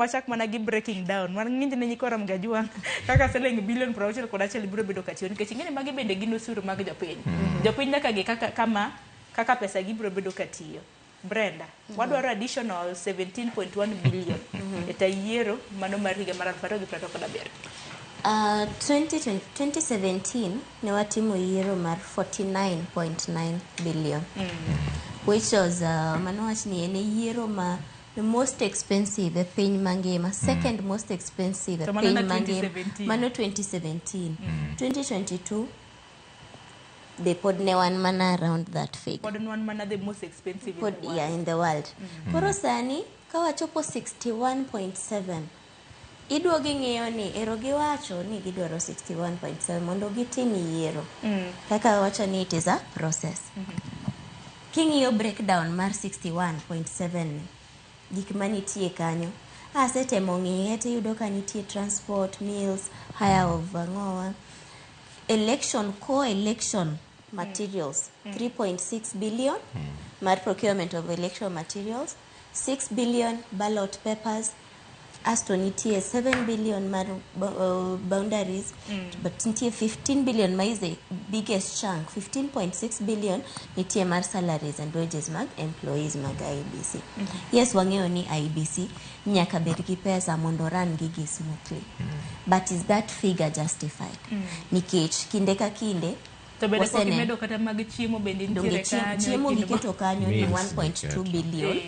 Wachak mana gi breaking down mar ng'inj ne nyikwa Ramogi Ajwang' kaka siling bilion 61 biro bedo katiyo, nikech ing'eni magi bende gin osuru mag jopiny. Jopiny nyaka ng'e kaka kama kaka pesa gi biro bedo katiyo. Brenda, wadwaro additional 17.1 billion e ta yiero mano mar higa mar 2027. 2020 2017 ne watimo yiero mar 49.9 billion, which was mano wach ni en e yiero ma the most expensive e piny mangima, second most expensive e To mano piny na mangima. 2017. Mano 2017. 2022 be pod ne wan mana around that figure. Pod wan mana the most expensive in pod the world. Yeah, in the world. Koro sani ka wachopo 61.7, iduogo ing'iyo ni ero giwacho ni gidwaro 61.7 mondo gitim yiero. Kaka wacho ni it is a process. King'iyo breakdown mar 61.7 ni, gik manitie kanyo asetemo ng'iye tiyudo ka nitie transport, meals, hire of ang'owa, election, co-election materials, 3.6 billion mar procurement of election materials, 6 billion ballot papers, asto nitie 7 billion mar boundaries, but nitie 15 billion ma is the biggest chunk, 15.6 billion nitie mar salaries and wages mag employees mag IEBC. Yes, wang'eyo ni IEBC nyaka bed gi pesa mondo run gigi smoothly, but is that figure justified? Nikech kinde ka kinde To bende pok imedo kata mag chiemo bende donge nitiere kanyo. Chiemo e kind giketo kanyo ni Meals 1.2 giketo. billion.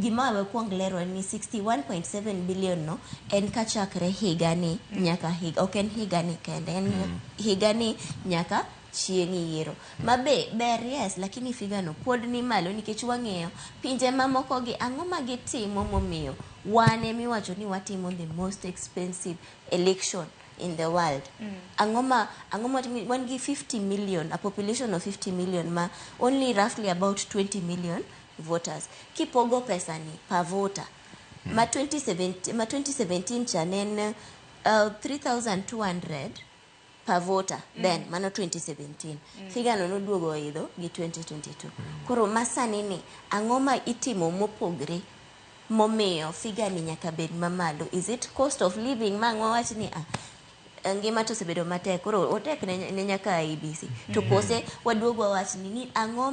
Gima we kuong lero en ni 61.7 billion no en kachakre higani nyaka higa, ok en higani kende, en higani nyaka chieng' yiero ma be ber. Yes, lakini figure no pod ni malo nikech wang'eyo pinje mamoko gi ang'o ma gitimo momiyo wan emiwacho ni watimo the most expensive election in the world. Ang'o ma wan gi 50 million, a population of 50 million ma only roughly about 20 million voters, kipogo pesa ni per voter ma 2017, ma 2017 cha ne en 3200 per voter. Then mano 2017 figure no noduogo oidho gi 2022. Koro masani ni ang'o ma itimo mopogre momiyo figure ni nyaka bed mamalo? Is it cost of living ma ang' wawach ni ah, ngima to osebedo matek, koro otek ne nyaka IEBC to kose waduog wawach ni ang'o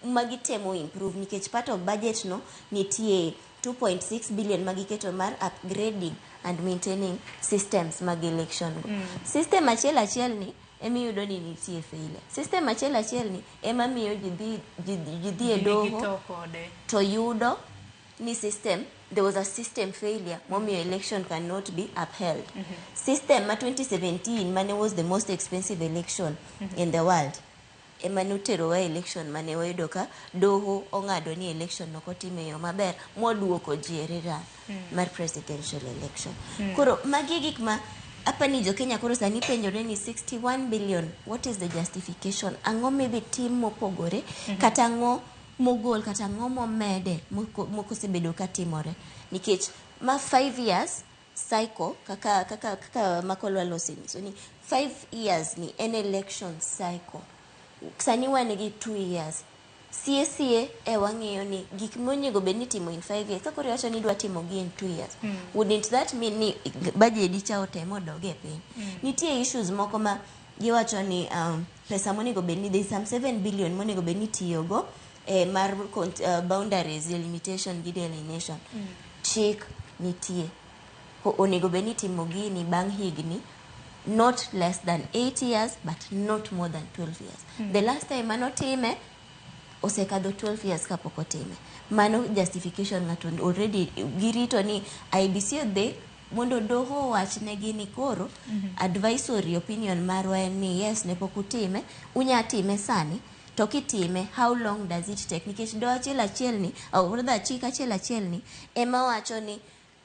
ma gitemo improve? Nikech part of budget no nitie 2.6 billion ma giketo mar upgrading and maintaining systems mag election go. System achiel achiel ni emiyudo ni nitie failure. System achiel achiel ni ema miyo ji dhi e Ji nigi doho to kode. To yudo ni system, there was a system failure momiyo election cannot be upheld. System ma 2017 mane was the most expensive election in the world ema noterowa election mane wayudo ka doho ong'ado ni election ok otim e yo maber moduoko ji e rerun mar presidential election. Koro magi e gik ma apani jo Kenya koro sani penjore ni 61 billion, what is the justification? Ang'o midhi tim mopogore, kata ang'o mogol, kata ang'o momede moko osebedo ka timore? Nikech ma 5 years cycle kaka Makolwalo osenyiso ni 5 years ni en election cycle, sani wan gi 2 years sie sie e wang'iyo ni gik monego bed ni itimo in 5 years, ka koro iwacho ni idwa timo gi in 2 years, wouldn't that mean ni budget cha otemo odog e piny? Nitie issues moko ma giwacho ni pesa monego bed ni, there is some 7 billion monego bed ni itiyogo mar boundaries delimitation gi delineation. Chik nitie, onego bed ni itimo gini bang' higni not less than 8 years but not more than 12 years. The last time manotime osekadho 12 years kapok otime. Mano justification ng'ato already girito ni IEBC odhi mondo doho owachnegi ni koro advisory opinion marwa en ni yes, ne pok utime, unya time sani. To kitime, how long does it take? Nikech doho achiel achiel ni, or rather chik achiel achiel ni ema wacho ni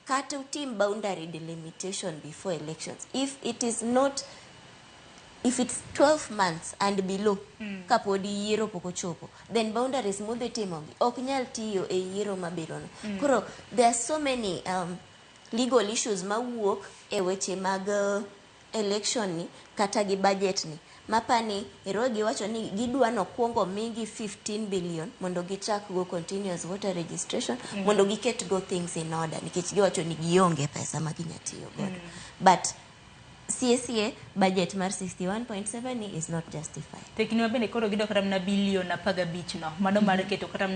kata utim boundary delimitation before elections, if it is not, if it's 12 months and below kapod yiero pok ochopo, then boundaries mudhi timogi ok nyal tiyo e yiero mabirono. Koro there are so many legal issues mawuok e weche mag election ni kata gi budget ni. Mapani ero giwacho ni gidwa nokwongo migi 15 billion mondo gichak go continuous voter registration, mondo giket go things in order, nikech giwacho ni gionge pesa ma ginya tiyo godo. But CSA budget mar 61.7 ni is not justified. Tekni ma bende koro gidok kata mana bilion 15 no mano mar keto kata mana